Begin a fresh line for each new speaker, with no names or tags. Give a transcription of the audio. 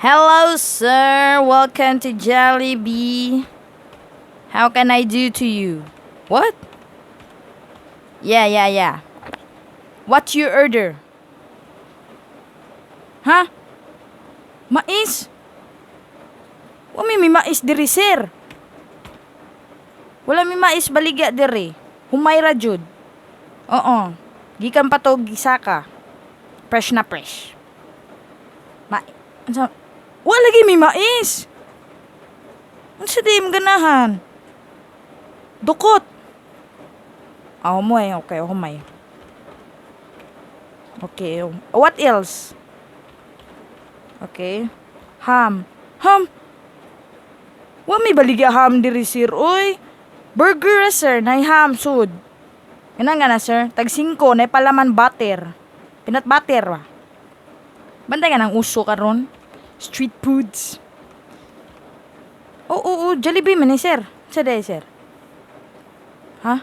Hello, sir. Welcome to Jollibee. How can I do to you? What? Yeah. What's your order? Ha? Mais? Wa mi mais diri, sir. Wala mi mais baligya diri. Humay ra jud. Oo. Gikan pa to gisaka. Fresh na fresh. Ma unsa? Wala lagi mi mais. Unsa di imong ganahan? Dukot. Ah, humay. Okay, humay. Okay. What else? Okay. Ham. Ham. Wa may baligya ham diri, sir. Oy. Burger ra, sir, nay ham sud. Kana nga na, sir. Tag 5 nay palaman butter. Peanut butter ba? Bantay nga nang uso karon. Street foods. Oo, Jollibee man ni, sir. Sa day, sir. Ha?